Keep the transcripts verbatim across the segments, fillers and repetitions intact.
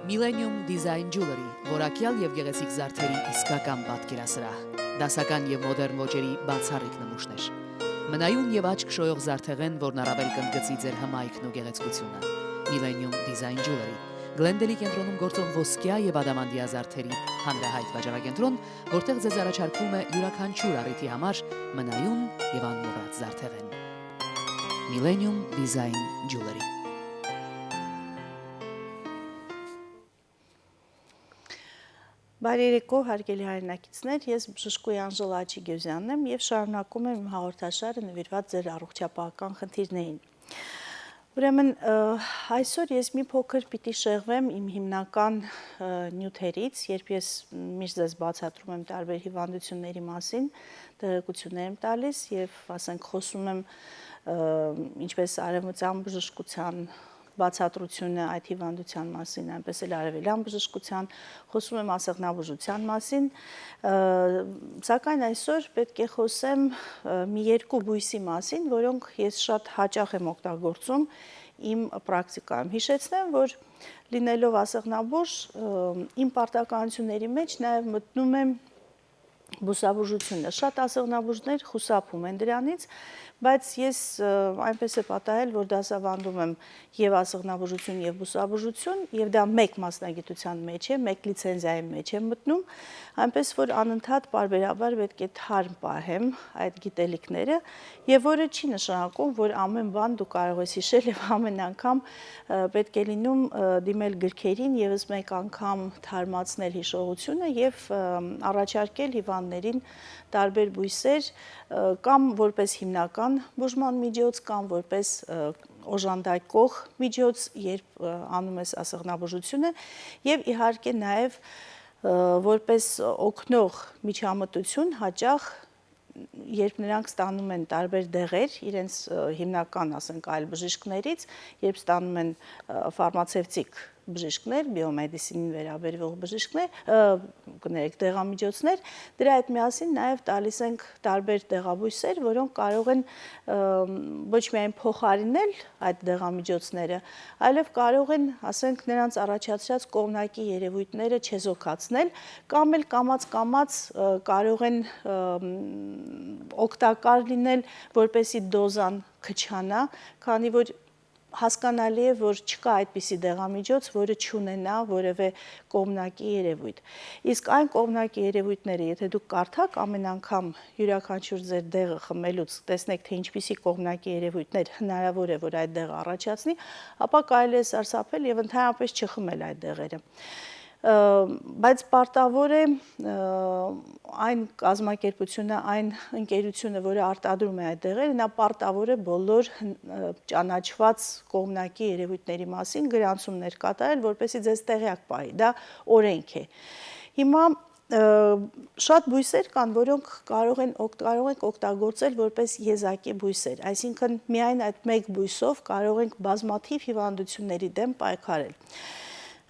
Millennium Design Jewelry, որակեալ եւ գեղեցիկ զարդերի իսկական պատկերասրահ, դասական եւ մոդեռն ոճերի բացառիկ նմուշներ։ Մնայուն եւ աչք շոյող զարդեղէն, որն առավել կ'ընդգծի ձեր հմայքն ու գեղեցկությունը։ Millennium Design Jewelry, Գլենդելի կենտրոնում գործող ոսկեայ եւ ադամանդեայ զարդերի հանրահայտ վաճառակենտրոն, որտեղ ձեզ առաջարկվում է յուրաքանչյուր առիթի համար մնայուն եւ անմոռաց զարդեղէն։ Millennium Design Jewelry։ Բարի երեկո, հարգելի հայրենակիցներ, ես բժշկուհի Անժելա Աչիգեզյանն եմ եւ շարունակում եմ իմ հաղորդաշարը նուիրված ձեր առողջապահական խնդիրներին։ Ուրեմն, ը, այսօր ես մի փոքր պիտի շեղվեմ իմ հիմնական, ը, նիւթերից, երբ ես միշտ ձեզ բացատրում եմ տարբեր հիվանդությունների մասին, տեղեկություններ եմ տալիս եւ, ասենք, խոսում եմ, ը, ինչպես արևմտյան բժշկության բացատրությունը այդ հիվանդության մասին, այնպես էլ արևելյան բժշկության, խոսում եմ ասեղնաբուժության մասին, ը, սակայն այսօր պէտք է խոսեմ, ը, մի երկու բոյսի մասին, որոնք ես շատ հաճախ եմ օգտագործում իմ պրակտիկայում։ Յիշեցնեմ, որ լինելով ասեղնաբուժ, ը, իմ պարտականությունների մեջ նաեւ մտնում եմ բուսաբուժությունը։ Շատ ասեղնաբուժներ խուսափում են դրանից, բայց ես, ը, այնպես է պատահել, որ դասավանդում եմ եւ ասեղնաբուժություն, եւ բուսաբուժություն, եւ դա մեկ մասնագիտության մեջ է, մեկ լիցենզիայի մեջ է մտնում, այնպես որ անընդհատ պարբերաբար պէտք է թարմ պահեմ այդ գիտելիքները, եւ որը չի նշանակում, որ ամեն բան դու կարող ես յիշել եւ ամեն անգամ, ը, պէտք է լինում, ը, դիմել գրքերին, եւս մեկ անգամ թարմացնել յիշողությունը եւ, ը, առաջարկել հիվանդներին տարբեր բոյսեր, ը, կամ որպես հիմնական բուժման միջոց, կամ որպես, ը, օժանդակող միջոց, երբ, ը, անում ես ասեղնաբուժությունը, եւ իհարկե նաեւ, ը, որպես օգնող միջամտություն հաճախ, երբ նրանք ստանում են տարբեր դեղեր, իրենց, ը, հիմնական, ասենք, այլ բժիշկներից, երբ ստանում են, ը, ֆարմացևտիկ բժիշկներ, բիոմեդիսինին վերաբերվող բժիշկներ, ը, կներեք, դեղամիջոցներ, դրա հետ միասին նաեւ տալիս ենք տարբեր դեղաբոյսեր, որոնք կարող են, ը, ոչ միայն փոխարինել այդ դեղամիջոցները, այլեւ կարող են, ասենք, նրանց առաջացրած կողմնակի երեւոյթները չեզոքացնել, կամ էլ կամաց-կամաց, ը, կարող են, ը, օգտակար լինել, որպեսզի դոզան քչանայ, քանի որ հասկանալի է, որ չկա այդպիսի դեղամիջոց, որը չունենայ որեւէ կողմնակի երեւոյթ։ Իսկ այն կողմնակի երեւոյթները, եթե դուք կարդաք ամեն անգամ յուրաքանչյուր ձեր դեղը խմելուց, տեսնեք, թե ինչպիսի կողմնակի երեւոյթներ հնարաւոր է, որ այդ դեղը առաջացնի, ապա կարելի է սարսափել եւ ընդհանրապես չխմել այդ դեղերը։ Ը, բայց պարտաւոր է, ը, այն կազմակերպությունը, այն ընկերությունը, որը արտադրում է այդ դեղերը, նա պարտաւոր է բոլոր հն-, ը, ճանաչուած կողմնակի երեւոյթների մասին գրանցումներ կատարել, որպեսզի ձեզ տեղեակ պահի։ Դա օրենք է։ Հիմա, ը, շատ բոյսեր կան, որոնք կարող են օգ-, կարող ենք օգտագործել որպես եզակի բոյսեր, այսինքն միայն այդ մեկ բոյսով կարող ենք բազմաթիվ հիվանդությունների դէմ պայքարել։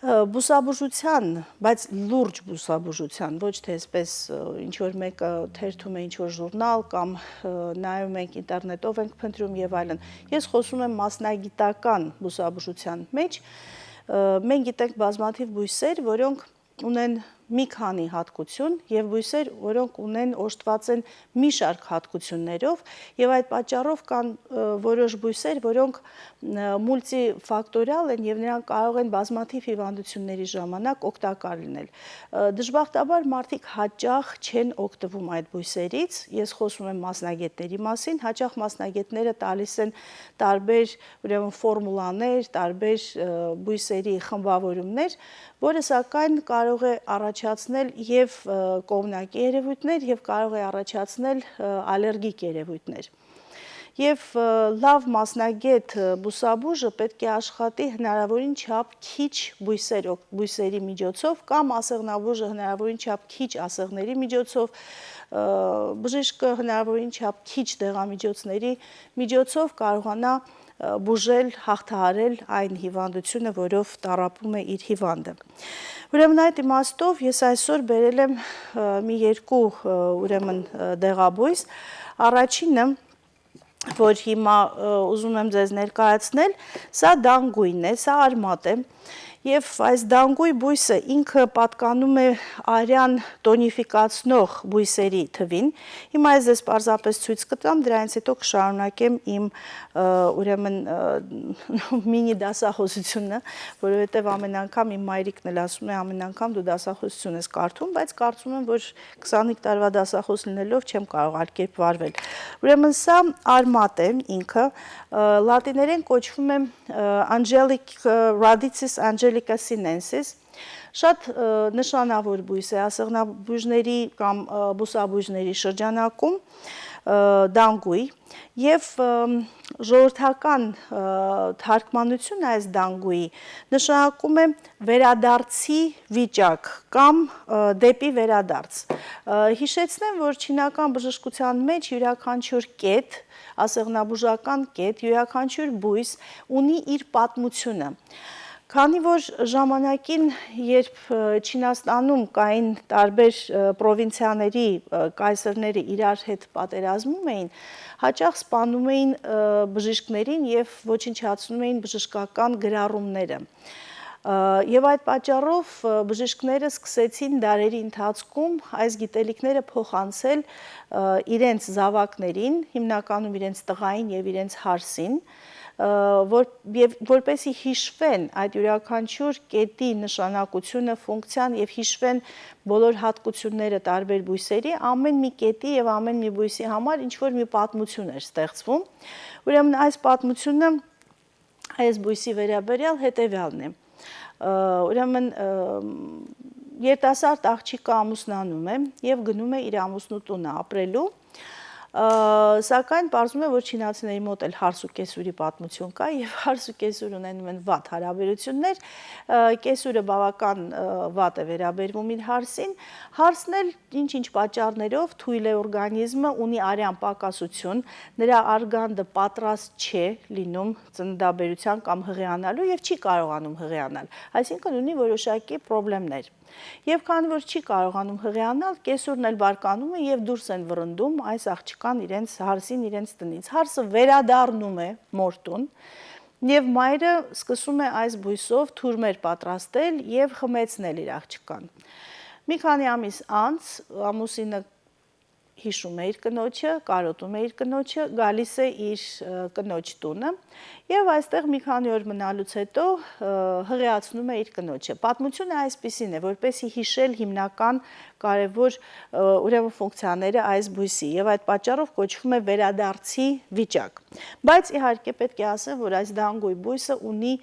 Ը, բուսաբուժության, բայց լուրջ բուսաբուժության, ոչ թե այսպես, ը, ինչ որ մեկը թերթում է ինչ որ ժուրնալ կամ, ը, նայում ենք ինտերնետով ենք փնտրում եւ այլն։ Ես խոսում եմ մասնագիտական բուսաբուժության մեջ, ը, մենք գիտենք բազմաթիվ բույսեր, որոնք ունեն մի քանի հատկություն, եւ բույսեր, որոնք ունեն, օժտված են մի շարք հատկություններով, եւ այդ պատճառով կան, ը, որոշ բույսեր, որոնք, ը, մուլտիֆակտորիալ են, եւ նրանք կարող են բազմաթիվ հիվանդությունների ժամանակ օգտակար լինել։ Ը, դժբախտաբար մարդիկ հաճախ չեն օգտվում այդ բույսերից, ես խոսում եմ մասնագետների մասին, հաճախ մասնագետները տալիս են տարբեր, ուրեմն, ֆորմուլաներ, տարբեր, ը, բույսերի խմբավորումներ, որը, սակայն, կարող է առաջացնել եւ, ը, կողմնակի երեւույթներ, եւ կարող է առաջացնել, ը, ալերգիկ երեւույթներ։ Եվ, ը, լավ մասնագետ, ը, բուսաբուժը պէտք է աշխատի հնարաւորին չափ քիչ բույսեր օգ-, բույսերի միջոցով կամ ասեղնաբուժը հնարաւորին չափ քիչ ասեղների միջոցով, ը, բժիշկը հնարաւորին չափ քիչ դեղամիջոցների միջոցով կարողանայ, ը, բուժել, հաղթահարել այն հիվանդությունը, որով տառապում է իր հիվանդը։ Ուրեմն այդ իմաստով ես այսօր բերել եմ, ը, մի երկու, ը, ուրեմն, ը, դեղաբույս։ Առաջինը, որ հիմա, ը, ուզում եմ ձեզ ներկայացնել, սա դան գույնն է, սա արմատ է։ Եւ այս դանգույ բոյսը ինքը պատկանում է արեան տոնիֆիկացնող բոյսերի թուին։ Հիմա ես ձեզ պարզապէս ցոյց կտամ, դրանից հետո կշարունակեմ իմ, ը, ուրեմն, ը, մինի դասախոսությունը, որովհետեւ ամեն անգամ իմ մայրիկն էլ ասում է, «Ամեն անգամ դու դասախոսություն ես կարդում», բայց կարծում եմ, որ քսանհինգ տարուա դասախոս լինելով չեմ կարող այլ կերպ վարվել։ Ուրեմն սա արմատ է ինքը, ը, լատիներէն կոչվում է, ը, Angelic, ը, Radicis Angelica Sinensis, շատ, ը, նշանաւոր բոյս է ասեղնաբոյժների կամ, ը, բուսաբոյժների շրջանակում, ը, դանգույ, եւ, ը, ժողովրդական, ը, թարգմանությունը այս դանգուի նշանակում է վերադարձի վիճակ կամ, ը, դեպի վերադարձ։ Ը, հիշեցնեմ, որ չինական բժշկության մէջ իւրաքանչիւր կետ, ասեղնաբուժական կետ, իւրաքանչիւր բոյս ունի իր պատմությունը։ Քանի որ ժամանակին, երբ, ը, Չինաստանում կային տարբեր, ը, պրովինցիաների, ը, կայսրները իրար հետ պատերազմում էին, հաճախ սպանում էին, ը, բժիշկներին եւ ոչնչացնում էին բժշկական գրառումները։ Ը, եւ այդ պատճառով, ը, բժիշկները սկսեցին դարերի ընթացքում այս գիտելիքները փոխանցել, ը, իրենց զաւակներին, հիմնականում իրենց տղային եւ իրենց հարսին, ը, որ, եւ որպեսզի հիշուեն այդ իւրաքանչիւր կետի նշանակությունը, ֆունկցիան եւ հիշուեն բոլոր յատկությունները տարբեր բոյսերի, ամեն մի կետի եւ ամեն մի բոյսի համար ինչ որ մի պատմություն էր ստեղծվում։ Ուրեմն այս պատմությունը այս բոյսի վերաբերյալ հետեւեալն է։ Ը, ուրեմն, ը, երիտասարդ աղջիկը ամուսնանում է եւ գնում է իր ամուսնու տունը ապրելու։ Ը, սակայն պարզվում է, որ չինացիների մոտ էլ հարս ու կեսուրի պատմություն կա եւ հարս ու կեսուր ունենում են վատ հարաբերություններ, ը, կեսուրը բաւական, ը, վատ է վերաբերվում իր հարսին։ Հարսն էլ ինչ-ինչ պատճառներով թոյլ է օրգանիզմը, ունի արեան պակասություն, նրա արգանդը պատրաստ չէ լինում ծննդաբերության կամ հղեանալու եւ չի կարողանում հղեանալ, այսինքն ունի որոշակի պրոբլեմներ։ Եւ քանի որ չի կարողանում հղեանալ, կեսուրն էլ բարկանում է եւ դուրս են վռնդում այս աղջկան իրենց հարսին, իրենց տնից։ Հարսը վերադառնում է մորտուն եւ մայրը սկսում է այս բոյսով թուրմեր պատրաստել եւ խմեցնել իր աղջկան։ Մի քանի ամիս անց ամուսինը հիշում է իր կնոջը, կարոտում է իր կնոջը, գալիս է իր, ը, կնոջ տունը եւ այստեղ մի քանի օր մնալուց հետո, ը, հղեացնում է իր կնոջը։ Պատմությունը այսպիսին է, որպեսզի հիշել հիմնական կարեւոր, ը, ուրեմն ֆունկցիաները այս բոյսի եւ այդ պատճառով կոչվում է վերադարձի վիճակ։ Բայց իհարկե պետք է ասեմ, որ այս դանգույ բոյսը ունի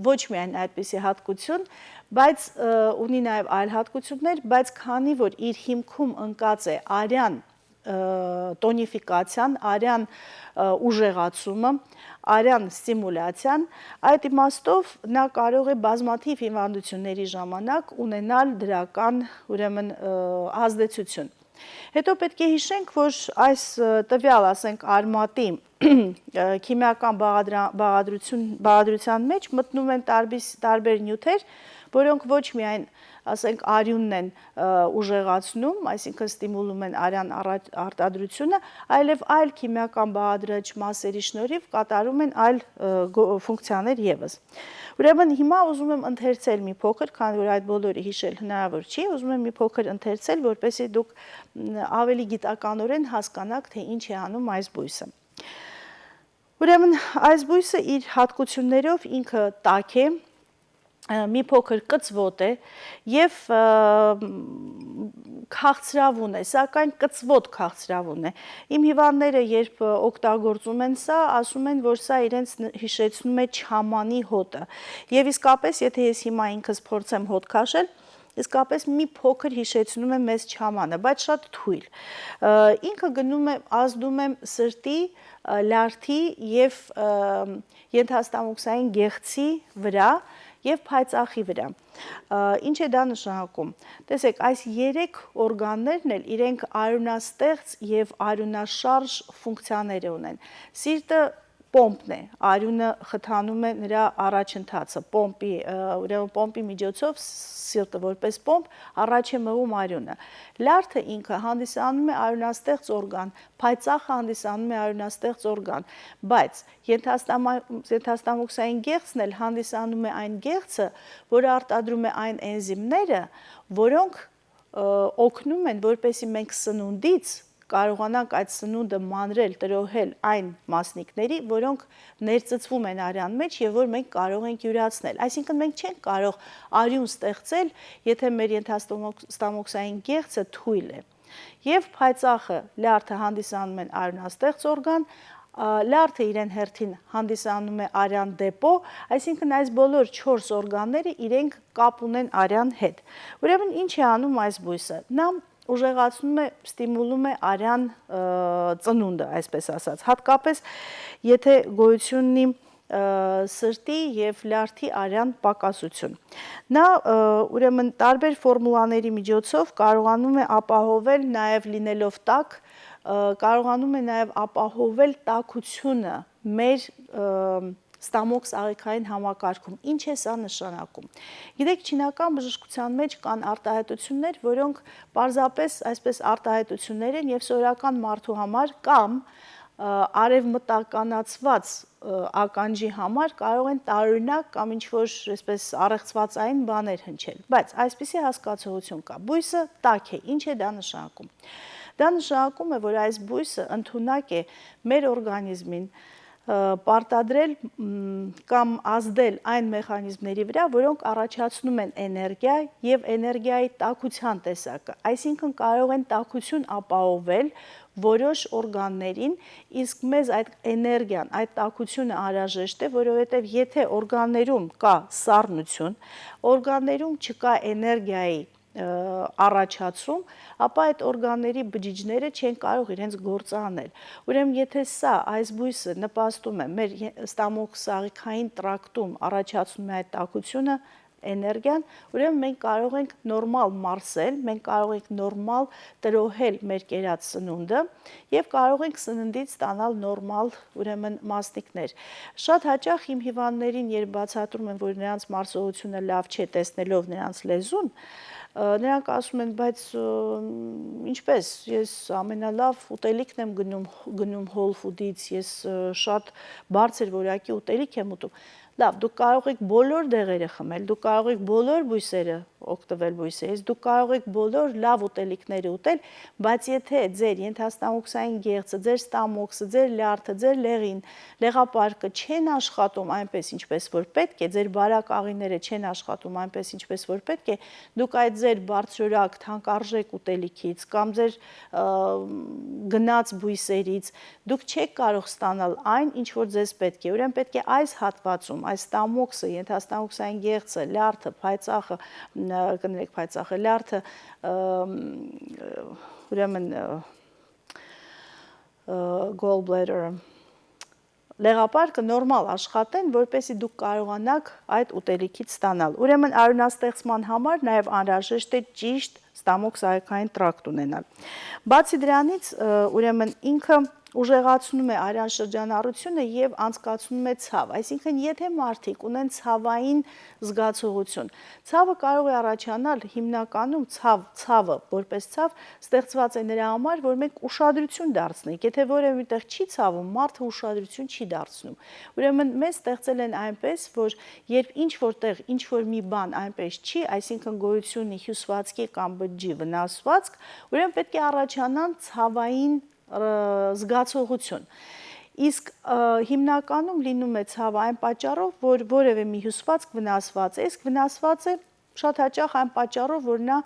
ոչ միայն այդպիսի յատկություն, բայց, ը, ունի նաեւ այլ յատկություններ, բայց քանի որ իր հիմքում ընկած է արեան, ը, տոնիֆիկացիան, արեան, ը, ուժեղացումը, արեան ստիմուլյացիան, այդ իմաստով նա կարող է բազմաթիվ հիվանդությունների ժամանակ ունենալ դրական, ուրեմն, ը, ազդեցություն։ Հետո պետք է հիշենք, որ այս, ը, տվյալ, ասենք, արմատի, ը, քիմիական բաղադրա-, բաղադրություն-, բաղադրության մեջ մտնում են տարբիս-, տարբեր նիւթեր, որոնք ոչ միայն, ասենք, արիւնն են, ը, ուժեղացնում, այսինքն ստիմուլում են արեան առաջ-, արտադրությունը, այլեւ այլ քիմիական բաղադրիչ մասերի շնորհիվ կատարում են այլ, ը, գո-, ֆունկցիաներ եւս։ Ուրեմն հիմա ուզում եմ ընթերցել մի փոքր, քանի որ այդ բոլորը հիշել հնարավոր չի, ուզում եմ մի փոքր ընթերցել, որպեսզի դուք, մ, ավելի գիտականորեն հասկանաք, թե ինչ է անում այս բոյսը։ Ուրեմն այս բոյսը իր յատկություններով ինքը տաք է, ը, մի փոքր կծվոտ է եւ, ը, քաղցրավուն է, սակայն կծվոտ քաղցրավուն է։ Իմ հիվանդները, երբ, ը, օգտագործում են սա, ասում են, որ սա իրենց ն-, հիշեցնում է չամանի հոտը։ Եվ իսկապես, եթե ես հիմա ինքս փորձեմ հոտ քաշել, իսկապես մի փոքր հիշեցնում է մեզ չամանը, բայց շատ թույլ։ Ը, ինքը գնում է, ազդում է սրտի, ը, լարդի եւ, ը, ենթաստամոքսային գեղձի վրա եւ փայծաղի վրա։ Ը, ինչ է դա նշանակում։ Տեսեք, այս երեք օրգաններն էլ իրենք արիւնաստեղծ եւ արիւնաշարժ ֆունկցիաներ ունեն։ Սիրտը պոմպն է, արիւնը խթանում է նրա առաջընթացը, պոմպի, ը, ուրեմն պոմպի միջոցով, սիրտը որպես պոմպ առաջ է մղում արիւնը։ Լյարդը ինքը հանդիսանում է արիւնաստեղծ օրգան, փայծաղը հանդիսանում է արիւնաստեղծ օրգան, բայց ենթաստամա-, ենթաստամոքսային գեղձն էլ հանդիսանում է այն գեղձը, որը արտադրում է այն էնզիմները, որոնք, ը, օգնում են, որպեսզի մենք սնունդից կարողանանք այդ սնունդը մանրել, տրոհել այն մասնիկների, որոնք ներծծվում են արեան մեջ եւ որ մենք կարող ենք յուրացնել։ Այսինքն մենք չենք կարող արիուն ստեղծել, եթե մեր ենթաստամոքսային գեղձը թոյլ է։ Եւ փայծաղը, լյարդը հանդիսանում են արիւնաստեղծ օրգան, ա, լյարդը իրեն հերթին հանդիսանում է արեան դեպո, այսինքն այս բոլոր չորս օրգանները իրենք կապ ունեն արեան հետ։ Ուրեմն ի՞նչ է անում այս բոյսը։ Նա ուժեղացնում է, ստիմուլում է արեան, ը, ծնունդը, այսպես ասած, հատկապես եթե գոյություն ունի, ը, սրտի եւ լյարդի արեան պակասություն։ Նա, ը, ուրեմն տարբեր ֆորմուլաների միջոցով կարողանում է ապահովել, նաեւ լինելով տաք, ը, կարողանում է նաեւ ապահովել տաքությունը մեր, ը, ստամոքս աղիքային համակարգում։ Ի՞նչ է սա նշանակում։ Գիտեք, չինական բժշկության մեջ կան արտահայտություններ, որոնք պարզապես այսպես արտահայտություններ են եւ սովորական մարդու համար կամ, ը, արեւմտականացված, ը, ականջի համար կարող են տարօրինակ կամ ինչ-որ այսպես առեղծվածային բաներ հնչել, բայց այսպիսի հասկացողություն կա։ Բոյսը տաք է, ի՞նչ է դա նշանակում։ Դա նշանակում է, որ այս բոյսը ընդունակ է մեր օրգանիզմին, ը, պարտադրել, մ, կամ ազդել այն մեխանիզմների վրա, որոնք առաջացնում են էներգիա եւ էներգիայի տաքության տեսակը, այսինքն կարող են տաքություն ապահովել որոշ օրգաններին, իսկ մեզ այդ էներգիան, այդ տաքությունը անհրաժեշտ է, որովհետեւ եթե օրգաններում կա սառնություն, օրգաններում չկա էներգիայի, ը, առաջացում, ապա այդ օրգանների բջիջները չեն կարող իրենց գործը անել։ Ուրեմն եթե սա, այս բոյսը նպաստում է մեր ե-, ստամոքսաղիքային տրակտում առաջացնում է այդ տաքությունը, էներգիան, ուրեմն մենք կարող ենք նորմալ մարսել, մենք կարող ենք նորմալ տրոհել մեր կերած սնունդը եւ կարող ենք սննդից ստանալ նորմալ, ուրեմն, մասնիկներ։ Շատ հաճախ իմ հիվանդներին, երբ բացատրում եմ, որ նրանց մարսողությունը լավ չէ, տեսնելով նրանց լեզուն, ը, նրանք ասում են, բայց, ը, ինչպես, ես ամենալավ ուտելիքն եմ գնում, գնում Whole Food-ից, ես, ը, շատ բարձր որակի ուտելիք եմ ուտում։ Լավ, դուք կարող եք բոլոր դեղերը խմել, դուք կարող եք բոլոր բոյսերը օգտվել բոյսերից, դուք կարող եք բոլոր լավ ուտելիքները ուտել, բայց եթե ձեր ենթաստամոքսային գեղձը, ձեր ստամոքսը, ձեր լյարդը, ձեր լեղին, լեղապարկը չեն աշխատում այնպես, ինչպես որ պետք է, ձեր բարակ աղիները չեն աշխատում այնպես, ինչպես որ պետք է, դուք այդ ձեր բարձրորակ, թանկարժեք ուտելիքից կամ ձեր, ը, գնած բոյսերից դուք չեք կարող ստանալ այն, ինչ որ ձեզ պետք է։ Ուրեմն պետք է այս հատվածում, այս ստամոքսը, ենթաստամոքսային գեղձը, լյարդը, փայծաղը, ը, կներեք, փայծաղը, լյարդը, ը, ուրեմն, ը, ը, gallbladder-ը, լեղապարկը նորմալ աշխատեն, որպեսզի դուք կարողանաք այդ ուտելիքից ստանալ։ Ուրեմն արիւնաստեղծման համար նաեւ անհրաժեշտ է ճիշտ ստամոքսաղիքային տրակտ ունենալ։ Բացի դրանից, ը, ուրեմն ինքը ուժեղացնում է արեան շրջանառությունը եւ անցկացնում է ցաւ, այսինքն եթե մարդիկ ունեն ցաւային զգացողություն, ցավը կարող է առաջանալ հիմնականում ցավ, ցավը որպես ցավ ստեղծված է նրա համար, որ մենք ուշադրություն դարձնենք, եթե որևէ միտեղ չի ցավում, մարդը ուշադրություն չի դարձնում։ Ուրեմն մեզ ստեղծել են այնպես, որ երբ ինչ որտեղ ինչ որ մի բան այնպես չի, այսինքն գոյություն ունի հյուսվածքի կամ բջջի վնասվածք, ուրեմն պետք է առաջանան ցավային, ը, զգացողություն։ Իսկ, ը, հիմնականում լինում է ցավը այն պատճառով, որ որևէ մի հյուսվածք վնասված է, իսկ վնասված է շատ հաճախ այն պատճառով, որ նա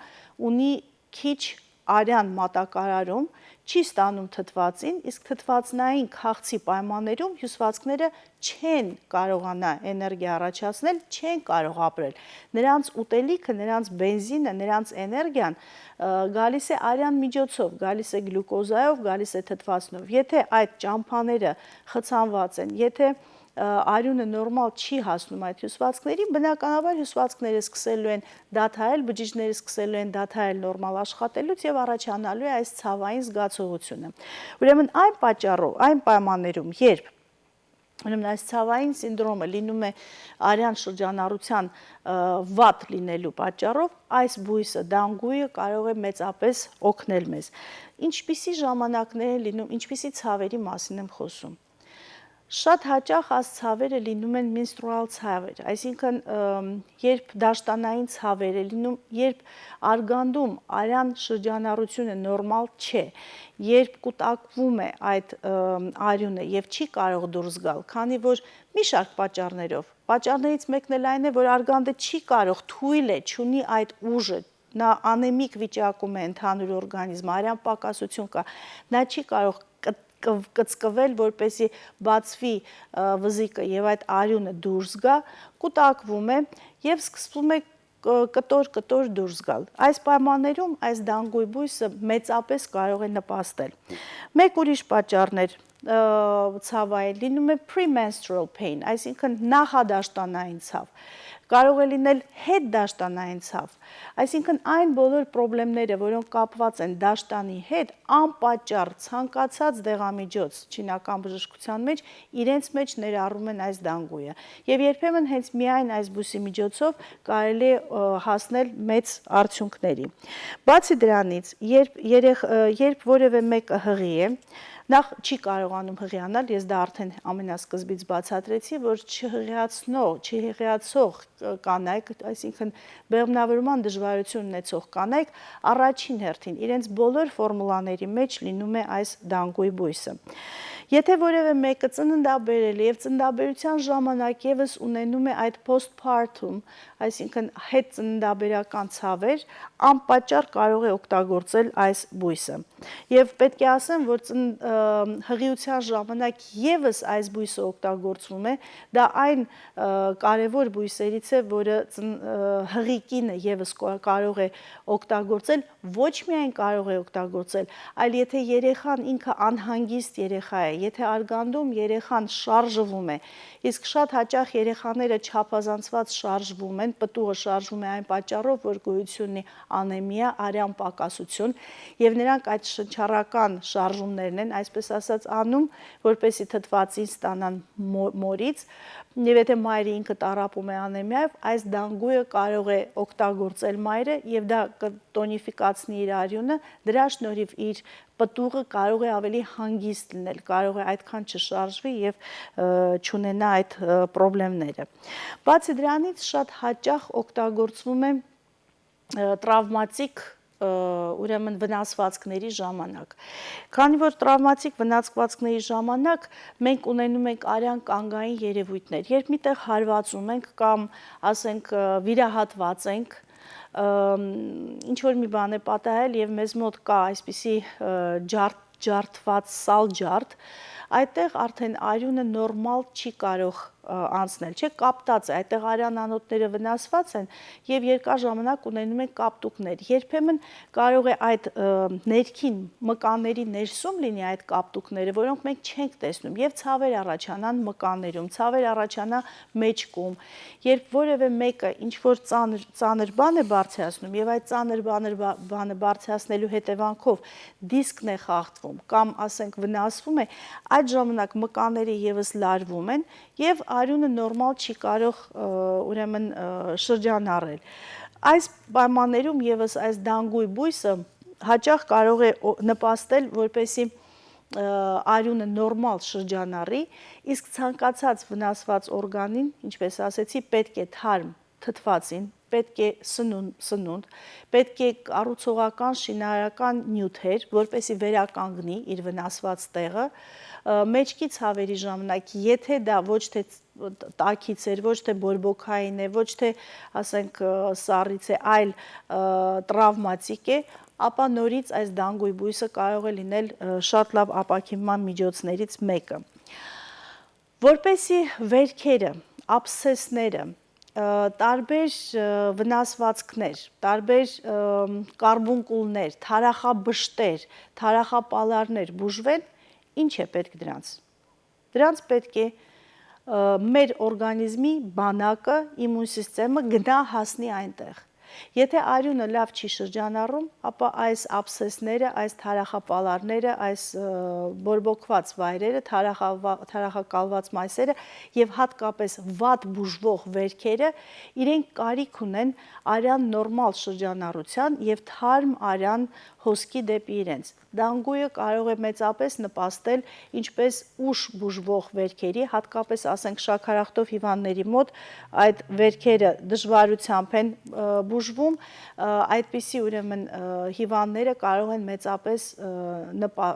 ունի քիչ արեան մատակարարում, չի ստանում թթվածին, իսկ թթվածնային քաղցի պայմաններում հյուսվածքները չեն կարողանա էներգիա առաջացնել, չեն կարող ապրել։ Նրանց ուտելիքը, նրանց բենզինը, նրանց էներգիան, ը, գալիս է արեան միջոցով, գալիս է գլյուկոզայով, գալիս է թթվածնով։ Եթե այդ ճամբաները խցանված են, եթե, ը, արիւնը նորմալ չի հասնում այդ հյուսվածքներին, բնականաբար հյուսվածքները սկսելու են դադարել, բջիջները սկսելու են դադարել նորմալ աշխատելուց եւ առաջանալու է այս ցավային զգացողությունը։ Ուրեմն այն պատճառով, այն պայմաններում, երբ Ուրեմն այս ցաւային սինդրոմը լինում է արեան շրջանառութեան, ը, վատ լինելու պատճառով, այս բոյսը, դանգույը կարող է մեծապես օգնել մեզ։ Ինչպիսի ժամանակներ են լինում, ինչպիսի ցաւերի մասին եմ խօսում։ Շատ յաճախ այս ցաւերը լինում են մենստրուալ ցաւեր, այսինքն, ըմ, երբ դաշտանային ցաւեր է լինում, երբ արգանդում արեան շրջանառութիւնը նորմալ չէ, երբ կուտակվում է այդ, ըմ, արիւնը եւ չի կարող դուրս գալ, քանի որ մի շարք պատճառներով, պատճառներից մեկն էլ այն է, որ արգանդը չի կարող, թոյլ է, չունի այդ ուժը, նա անեմիկ վիճակում է ընդհանուր օրգանիզմը, արեան պակասութիւն կայ, նա չի կարող կը-, կը-, կծկվել, որպեսզի բացուի, ը, վզիկը եւ այդ արիւնը դուրս գայ, կուտակվում է եւ սկսվում է կ-, կտոր-կտոր դուրս գալ։ Այս պայմաններում այս դանգույ բոյսը մեծապես կարող է նպաստել։ Մեկ ուրիշ պատճառներ, ը, ցաւային լինում է premenstrual pain, այսինքն նախադաշտանային ցաւ, կարող է լինել հետդաշտանային ցաւ, այսինքն այն բոլոր պրոբլեմները, որոնք կապուած են դաշտանի հետ, անպատճառ ցանկացած դեղամիջոց չինական բժշկութեան մեջ իրենց մեջ ներառում են այս դանգույը։ Եւ երբեմն հենց միայն այս բոյսի միջոցով կարելի է, ը, հասնել մեծ արդիւնքների։ Բացի դրանից, երբ երեխ-, ը, երբ որեւէ մեկը յղի է, նախ չի կարողանում յղիանալ, ես դա արդեն ամենասկզբից բացատրեցի, որ չհղիացնող, չհղիացող կանայք, այսինքն բեղմնավորման դժվարութիւն ունեցող կանայք, առաջին հերթին իրենց բոլոր ֆորմուլաների մեջ լինում է այս դանգույ բոյսը։ Եթե որեւէ մեկը ծննդաբերել է եւ ծննդաբերութեան ժամանակ եւս ունենում է այդ postpartum, այսինքն հետծննդաբերական ցաւեր, անպատճառ կարող է օգտագործել այս բոյսը։ Եւ պէտք է ասեմ, որ ծն-, ը, հղիության ժամանակ եւս այս բոյսը օգտագործվում է, դա այն, ը, կարեւոր բոյսերից է, որը ծն-, ը, հղի կինը եւս կա-, կարող է օգտագործել, ոչ միայն կարող է օգտագործել, այլ եթե երեխան ինքը անհանգիստ երեխա է, եթե արգանդում երեխան շարժվում է, իսկ շատ յաճախ երեխաները չափազանցված շարժվում են, պտուղը շարժվում է այն պատճառով, որ գոյություն ունի անեմիա, արեան պակասություն, եւ նրանք այդ շնչառական շարժումներն են, այսպես ասած, անում, որպեսզի թթուածին ստանան մո-, մորից, եւ եթե մայրը ինքը տառապում է անեմիայով, այս դանգույը կարող է օգտագործել մայրը, եւ դա կը տոնիֆիկացնի իր արիւնը, դրա շնորհիվ իր պտուղը կարող է ավելի հանգիստ լինել, կարող է այդքան չշարժվի եւ, ը, չունենա այդ, ը, պրոբլեմները։ Բացի դրանից, շատ յաճախ օգտագործվում է, ը, տրավմատիկ, ը, ուրեմն վնասվածքների ժամանակ։ Քանի որ տրավմատիկ վնասվածքների ժամանակ մենք ունենում ենք արեան կանգային երևույթներ, երբ միտեղ հարվածում ենք կամ, ասենք, ը, վիրահատված ենք, ըմ, ինչ որ մի բան է պատահել եւ մեզ մօտ կա այսպիսի, ը, ջարդ, ջարդված սալ ջարդ, այդտեղ արդեն արիւնը նորմալ չի կարող, ը, անցնել, չէ, կապտած է, այդտեղ արեան անոթները վնասված են եւ երկար ժամանակ ունենում են կապտուկներ։ Երբեմն կարող է այդ, ը, ներքին մկանների ներսում լինի այդ կապտուկները, որոնք մենք չենք տեսնում, եւ ցաւեր առաջանան մկաներում, ցաւեր առաջանա մեջքում, երբ որեւէ մեկը ինչ որ ծանր, ծանր բան է բարձրացնում եւ այդ ծանր բաներ բա-, բանը բարձրացնելու հետեւանքով դիսկն է խախտվում կամ, ասենք, վնասվում է, այդ ժամանակ մկաները եւս լարվում են եւ արիւնը նորմալ չի կարող, ը, ուրեմն, ը, շրջանառել։ Այս պայմաններում եւս այս դանգույ բոյսը յաճախ կարող է օ-, նպաստել, որպեսզի, ը, արիւնը նորմալ շրջանառի, իսկ ցանկացած վնասված օրգանին, ինչպես ասեցի, պէտք է թարմ թթուածին, պէտք է սնուն-, սնունդ, պէտք է կառուցողական, շինարարական նիւթեր, որպեսզի վերականգնի իր վնասված տեղը, ը, մեջքի ցաւերի ժամանակ, եթե դա ոչ թե ց-, տաքից էր, ոչ թե բորբոքային է, ոչ թե, ասենք, ը, սառից է, այլ, ը, տրավմատիկ է, ապա նորից այս դանգույ բոյսը կարող է լինել, ը, շատ լաւ ապաքինման միջոցներից մեկը։ Որպեսզի վերքերը, աբսեսները, ը, տարբեր, ը, վնասվածքներ, տարբեր, ը, կարմունկուլներ, թարախաբշտեր, թարախապալարներ բուժվեն, ինչ է պէտք դրանց։ Դրանց պէտք է, ը, մեր օրգանիզմի բանակը, իմուն սիստեմը գնա հասնի այնտեղ։ Եթե արիւնը լաւ չի շրջանառում, ապա այս աբսեսները, այս թարախապալարները, այս, ը, բորբոքուած վայրերը, թարախավա-, թարախակալուած մայրերը եւ հատկապես վատ բուժուող վերքերը, իրենք կարիք ունեն արեան նորմալ շրջանառութեան եւ թարմ արեան հոսքի դէպի իրենց։ Դանգույը կարող է մեծապէս նպաստել ինչպէս ուշ բուժուող վերքերի, հատկապէս, ասենք, շաքարախտով հիւանդների մօտ այդ վերքերը դժուարութեամբ են, ը, բուժվում, ը, այդպիսի, ուրեմն, ը, հիւանդները կարող են մեծապէս, ը, նպա-,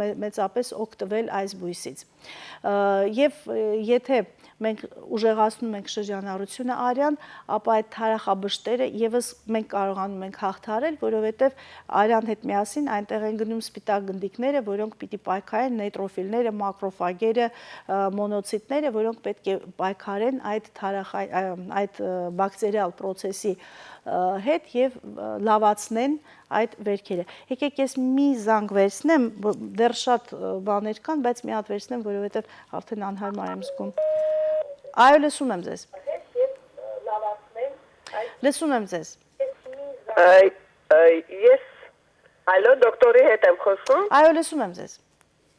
մե-, մեծապէս օգտվել այս բոյսից։ Ը, եւ, ը, եթե մենք ուժեղացնում ենք շրջանառութիւնը արեան, ապա այդ թարախաբշտերը եւս մենք կարողանում ենք հաղթարել, որովհետեւ արեան հետ միասին այնտեղ են գնում սպիտակ գնդիկները, որոնք պիտի պայքարեն, նեյտրոֆիլները, մակրոֆագերը, ը, մոնոցիտները, որոնք պէտք է պայքարեն այդ թարախայ-, ը, այդ, ը, բակտերիալ պրոցեսի, ը, հետ եւ, ը, լաւացնեն այդ վերքերը։ Եկեք ես մի զանգ վերցնեմ, բ-, դեռ շատ, ը, բաներ կան, բայց մի հատ վերցնեմ, որովհետեւ արդեն անհարմար եմ զգում։ Այո, լսում եմ ձեզ։ Լսում եմ ձեզ։ Ա, ա, ես, ալո, դոկտորի հետ եմ խոսում։ Այո, լսում եմ ձեզ։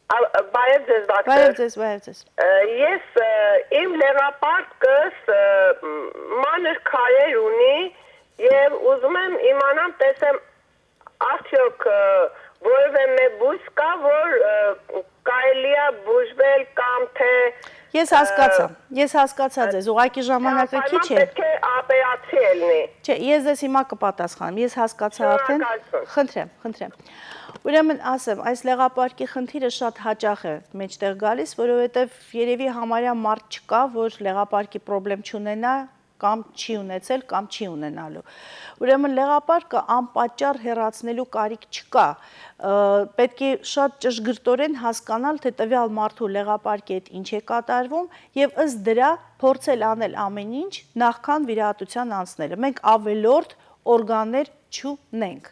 Ա, բարև ձեզ, դոկտոր։ Բարև ձեզ, բարև ձեզ։ Ա, ես, ա, իմ լեղապարտքս, ա, մ-, մանր քարեր ունի եւ ուզում եմ իմանամ, տեսեմ, արդյոք, ա, որևէ մէ բույս կա, որ, ա, կարելի է բուժվել կամ թե, Ես ա, հասկացա, ես հասկացա ձեզ, ուղղակի ժամանակը քիչ է։ Պայման պետք է ապերացիա ելնի։ Չէ, ես ձեզ հիմա կպատասխանեմ, ես հասկացա արդեն։ Շնորհակալություն։ Խնդրեմ, խնդրեմ։ Ուրեմն, ասեմ, այս լեղապարկի խնդիրը շատ հաճախ է մեջտեղ գալիս, որովհետեւ երևի համարյա մարդ չկա, որ լեղապարկի պրոբլեմ չունենա կամ չի ունեցել, կամ չի ունենալու։ Ուրեմն լեղապարկը անպատճառ հեռացնելու կարիք չկա։ Ը, պետք է շատ ճշգրտորեն հասկանալ, թե տվյալ մարդու լեղապարկի հետ ինչ է կատարվում, եւ ըստ դրա փորձել անել ամեն ինչ նախքան վիրահատության անցնելը։ Մենք ավելորդ օրգաններ չունենք։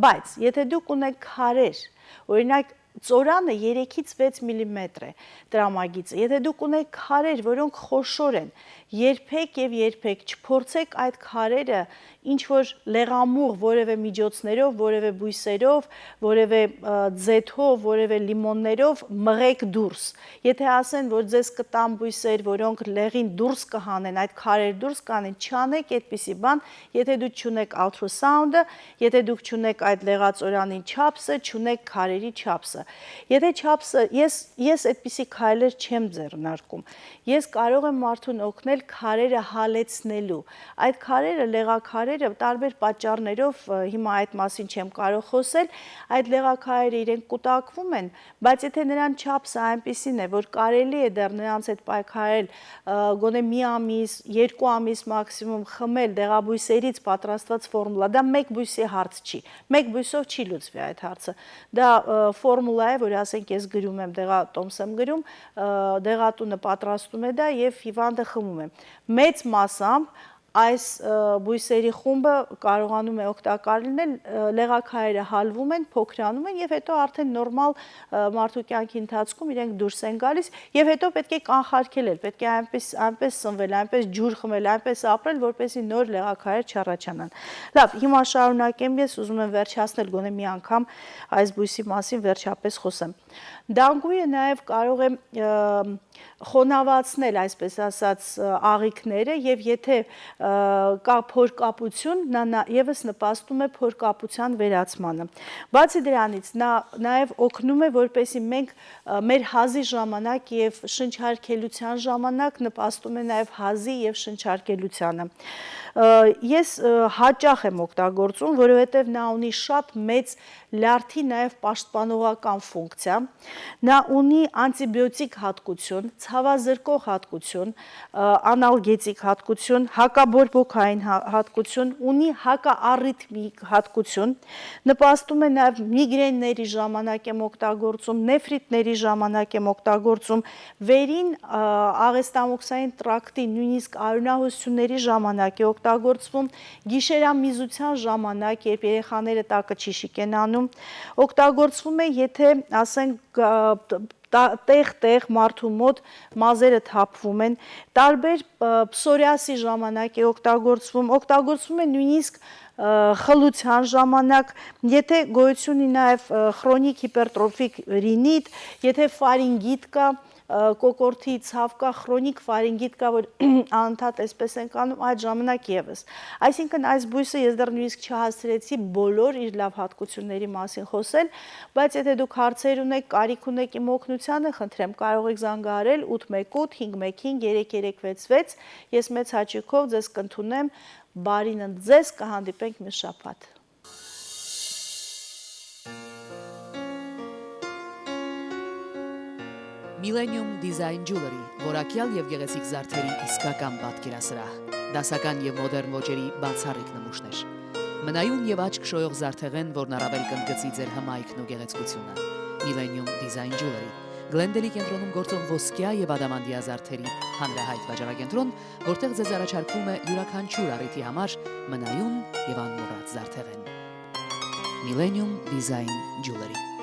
Բայց եթե դուք ունեք քարեր, օրինակ, ծորանը երեքից վեց միլիմետր է տրամագիծը, եթե դուք ունեք քարեր, որոնք խոշոր են, երբեք եւ երբեք չփորձեք այդ քարերը ինչ որ լեղամուղ որևէ միջոցներով, որևէ բոյսերով, որևէ, ը, ձեթով, որևէ լիմոններով մղեք դուրս։ Եթե ասեն, որ ձեզ կտան բոյսեր, որոնք լեղին դուրս կհանեն, այդ քարեր դուրս կանեն, չանեք այդպիսի բան, եթե դուք չունեք ultrasound-ը, եթե դուք չունեք այդ լեղածորանին չափսը, չունեք քարերի չափսը։ Եթե չափսը, ես, ես այդպիսի քայլեր չեմ ձեռնարկում։ Ես կարող եմ մարդուն օգնել քարերը հալեցնելու։ Այդ քարերը, լեղաքարերը, տարբեր պատճառներով, ը, հիմա այդ մասին չեմ կարող խոսել, այդ լեղաքարերը իրենք կուտակվում են, բայց եթե նրան չափսը այնպիսին է, որ կարելի է դեռ նրանց հետ պայքարել, ը, գոնե մի ամիս, երկու ամիս մաքսիմում խմել դեղաբույսերից պատրաստված ֆորմուլա, դա մեկ բույսի հարց չի, մեկ բույսով չի լուծվի այդ հարցը։ Դա, ը, ֆորմուլա է, որ, ասենք, ես գրում եմ, դեղատոմս եմ գրում, ը, դեղատունը պատրաստում է դա եւ հիվանդը խմում է։ Մեծ մասամբ այս, ը, բույսերի խումբը կարողանում է օգտակար լինել, ը, լեղաքարերը հալվում են, փոքրանում են եւ հետո արդեն նորմալ, ը, մարդու կյանքի ընթացքում իրենք դուրս են գալիս եւ հետո պետք է կանխարգելել, պետք է այնպես, այնպես սնվել, այնպես ջուր խմել, այնպես ապրել, որպեսզի նոր լեղաքարեր չառաջանան։ Լավ, հիմա շարունակեմ, ես ուզում եմ վերջացնել, գոնե մի անգամ այս բույսի մասին վերջապես խոսեմ։ Դանգույը նաեւ կարող է, ը, խոնավացնել, այսպես ասած, ը, աղիքները, եւ եթե, ը, կա փորկապություն, նա, նա եւս նպաստում է փորկապության վերացմանը։ Բացի դրանից, նա նաեւ օգնում է, որպեսզի մենք, ը, մեր հազի ժամանակ եւ շնչարկելիության ժամանակ նպաստում է նաեւ հազի եւ շնչարկելիությանը։ Ը, ես, ը, հաճախ եմ օգտագործում, որովհետեւ նա ունի շատ մեծ լյարդի նաեւ պաշտպանողական ֆունկցիա։ Նա ունի անտիբիոտիկ հատկություն, ցաւազրկող հատկություն, ը, անալգետիկ հատկություն, հակաբորբոքային հա-, հատկություն, ունի հակաառիթմիկ հատկություն, նպաստում է նաեւ միգրենների ժամանակ եմ օգտագործում, նեֆրիտների ժամանակ եմ օգտագործում, վերին, ը, աղեստամոքսային տրակտի, նույնիսկ արյունահոսությունների ժամանակ է օգտագործում, օգտագործվում, գիշերամիզության ժամանակ, երբ երեխաները տակը չի շիկեն անում, օգտագործվում է, եթե, ասենք, ա, տ-, տա-, տեղ-տեղ մարդու մոտ մազերը թափվում են, տարբեր, ը, պսորիասի ժամանակ է օգտագործվում, օգտագործվում է նույնիսկ, ը, խլության ժամանակ, եթե գոյություն ունի նաև, ը, քրոնիկ հիպերտրոֆիկ ռինիտ, եթե ֆարինգիտ կա, ը, կոկորդի ցաւ կա, քրոնիկ ֆարինգիտ կա, որ անընդհատ այսպես ենք անում, այդ ժամանակ ևս։ Այսինքն այս բոյսը ես դեռ նույնիսկ չհասցրեցի բոլոր իր լավ հատկությունների մասին խոսել, բայց եթե դուք հարցեր ունեք, կարիք ունեք իմ օգնությանը, խնդրեմ, կարող եք զանգահարել ութ մեկ ութ հինգ մեկ հինգ երեք երեք վեց վեց, ես մեծ հաճույքով ձեզ կընդունեմ, բարին ընդ ձեզ, կհանդիպենք մյուս շաբաթ։ Millennium Design Jewelry, որակեալ եւ գեղեցիկ զարդերի իսկական պատկերասրահ, դասական եւ մոդեռն ոճերի բացառիկ նմուշներ։ Մնայուն եւ աչք շոյող զարդեղէն, որն առավել կընդգծի ձեր հմայքն ու գեղեցկությունը։ Millennium Design Jewelry, Գլենդելի կենտրոնում գործող ոսկեայ եւ ադամանդեայ զարդերի հանրահայտ վաճառակենտրոն, որտեղ ձեզ առաջարկվում է իւրաքանչիւր առիթի համար մնայուն եւ անմոռաց զարդեղէն։ Millennium Design Jewelry։